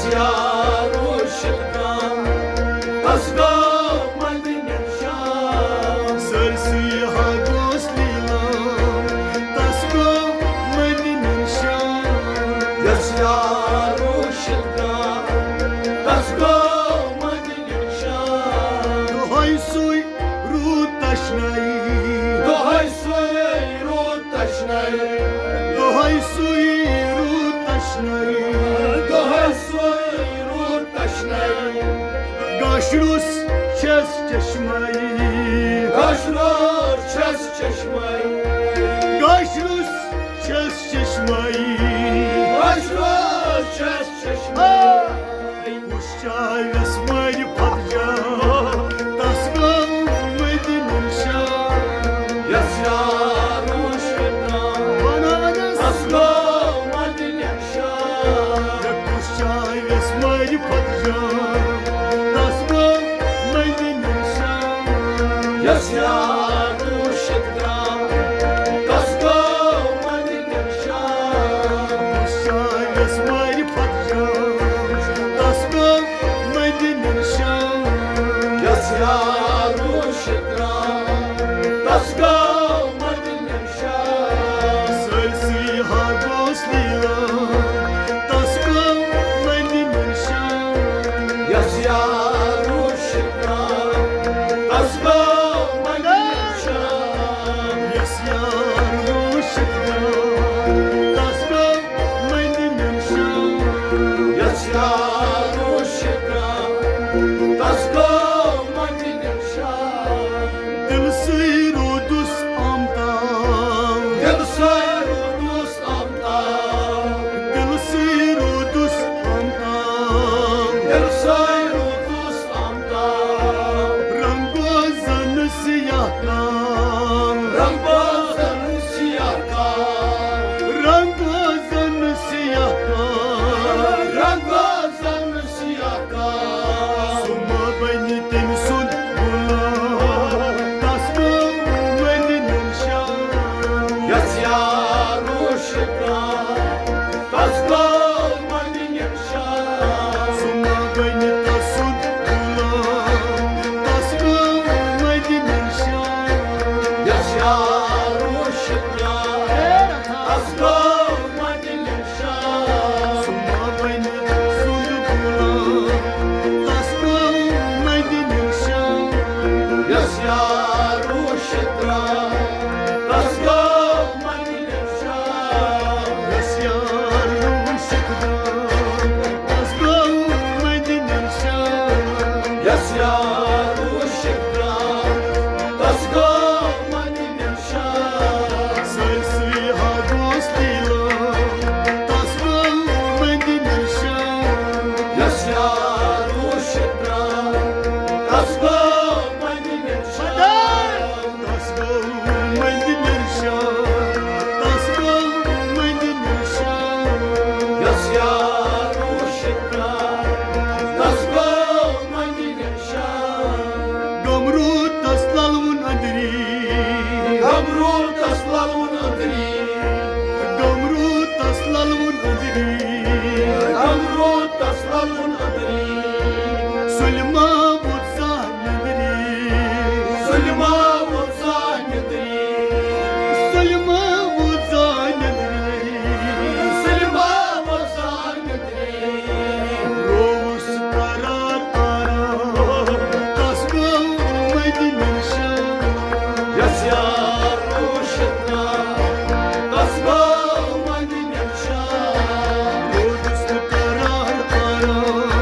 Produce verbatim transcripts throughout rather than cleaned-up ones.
یارو شکرا، تس گوٚو مدنیُک شام۔ سٲرسٕے ہا گوس لیٖلام، تس گوٚو مدنیُک شام۔ یس یارو شکرا، تس گوٚو مدنیُک شام۔ دۄہے سُے روٗد تشنٲیی۔ دۄہے سُے روٗد تشنٲیی۔ دۄہے سُے روٗد تشنٲیی۔ دۄہے سُے روٗد تشنٲیی۔ گاشروس چھس چشمٲیی۔ گاشروس چھس چشمٲیی۔ گاشروس چھس چشمٲیی۔ گاشروس چھس چشمٲیی۔ کُس چاوٮ۪س مٲرِتھ جان، تس گوٚو مدنیُک شام۔ یس یارو شکرا، وَنان تس گوٚو مدنیُک شام۔ کُس چاوٮ۪س مٲرِتھ جان، تس گوٚو مدنیُک شام۔ یس یارو شکرا، تس گوٚو مدنیُک شام۔ کُس چاوٮ۪س مٲرِتھ جان، تس گوٚو مدنیُک شام۔ یس یارو شکرا، تس گوٚو مدنیُک شام۔ سٲرسٕے ہا گوس لیٖلام، تس گوٚو مدنیُک شام۔ یس یارو شکرا، تس گوٚو مدنیُک شام۔ یس یارو شکرا، تس گوٚو مدنیُک شام۔ یس یارو شکرا، تس گوٚو مدنیُک شام۔ دلسٕے روٗدُس آمتاو۔ دلسٕے روٗدُس آمتاو۔ دلسٕے روٗدُس آمتاو۔ دلسٕے روٗدُس آمتاو۔ رنگو زن سیاہ کام۔ رنگو زن سیاہ کام۔ رنگو زن سیاہ کام۔ رنگو زن سیاہ کام۔ سُہ ما بنہِ تٔمۍ سُنٛد غلام۔ تس گوٚو مدنیُک شام۔ یس یارو شکرا، تس گوٚو مدنیُک شام۔ سُہ ما بنہِ تسُنٛد غلام۔ تس گوٚو مدنیُک شام۔ یس یارو شکرا، تس گوٚو مدنیُک شام۔ سُہ ما بنہِ سُنٛد غلام، تس گوٚو مدنیُک شام۔ یس یارو شکرا، تس گوٚو مدنیُک شام۔ یس یارو شکرا، تس گوٚو مدنیُک شام۔ یس یارو شکرا، تس گوٚو مدنیُک شام۔ سٲرسٕے ہا گوس لیٖلام، تس گوٚو مدنیُک شام۔ یس یارو شکرا، تس گوٚو مدنیُک شام۔ تس گوٚو مدنیُک شام، تس گوٚو مدنیُک شام۔ یس یارو شکرا، تس گوٚو مدنیُک شام۔ غم روٗد تس للوُن أنٛدری۔ غم روٗد تس للوُن أنٛدری۔ غم روٗد تس للوُن أنٛدری۔ غم روٗد تس للوُن أنٛدری۔ سُلہِ ما ووت زانٛہہ نیٚنٛدری۔ سُلہِ ما ووت زانٛہہ نیٚنٛدری۔ سُلہِ ما ووت زانٛہہ نیٚنٛدری۔ سُلہِ ما ووت زانٛہہ نیٚنٛدری۔ رووُس قرار آرام، تس گوٚو مدنیُک شام۔ یس یارو شکرا، تس گوٚو مدنیُک شام۔ رووُس قرار آرام،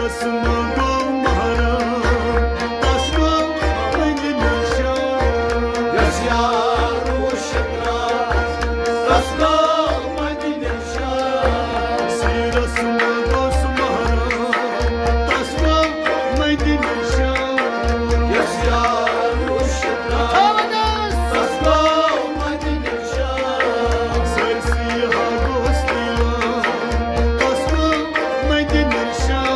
تس منٛگو محرم، تس گوٚو مدینہ شاہ۔ یس یار وُچھ تس، تس گوٚو مدینہ شاہ۔ سیرس منٛگوس محرم، تس گوٚو مدینہ شاہ۔ یس یار وُچھ تس، تس گوٚو مدینہ شاہ۔ سٲرسٕے ہاگوس تیٖلم، تس گوٚو مدینہ شاہ۔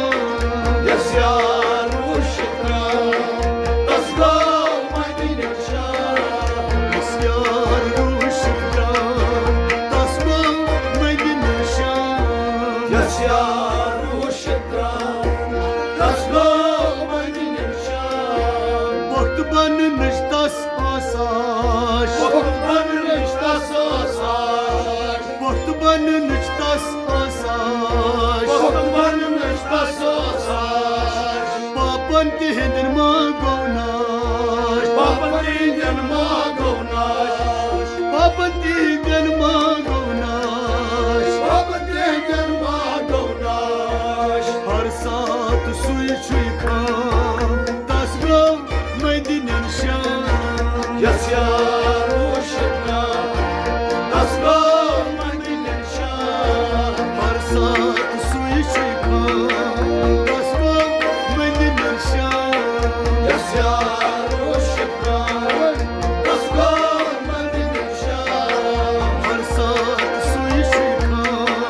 یس یار وُچھ تس گوٚو مدینہ شاہ۔ یس یار وُچھ تس گوٚو مدینہ شاہ۔ یس یار وُچھ تس گوٚو مدینہ شاہ۔ پۄختہٕ بننٕچ تس آساش۔ پۄختہٕ بننٕچ تس آساش۔ پۄختہٕ بننٕچ تس آساش۔ پۄختہٕ بننٕچ تس آساش۔ پاپن تِہنٛدٮ۪ن ما گوٚو ناش۔ پاپن تِہنٛدٮ۪ن ما گوٚو ناش۔ پاپن تِہنٛدٮ۪ن ما گوٚو ناش۔ پاپن تِہنٛدٮ۪ن ما گوٚو ناش۔ ہر ساتہٕ سُے چھُے خام، تس گوٚو مدینہ شاہ۔ یس یار وُچھ تس گوٚو مدینہ شاہ۔ ہر ساتہٕ سُے چھُے خام، تس گوٚو مدینہ شاہ۔ یس یار وُچھ تس گوٚو مدینہ شاہ۔ ہر ساتہٕ سُے چھُے خام،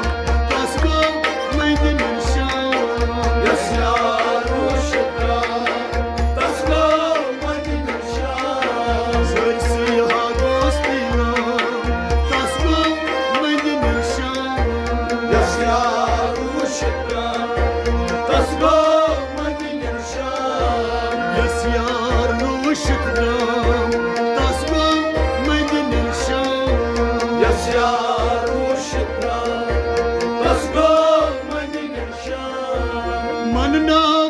تس گوٚو مدینہ شاہ۔ یس یار وُچھ تس گوٚو مدینہ شاہ۔ سٲرسٕے ہاگوس تیٖلم، تس گوٚو مدینہ شاہ۔ یس یار وُچھ تس گوٚو مدینہ شاہ۔ یس یار وُچھ تس گوٚو مدینہ شاہ۔ یس یار وُچھ تس گوٚو مدینہ شاہ۔ من ناو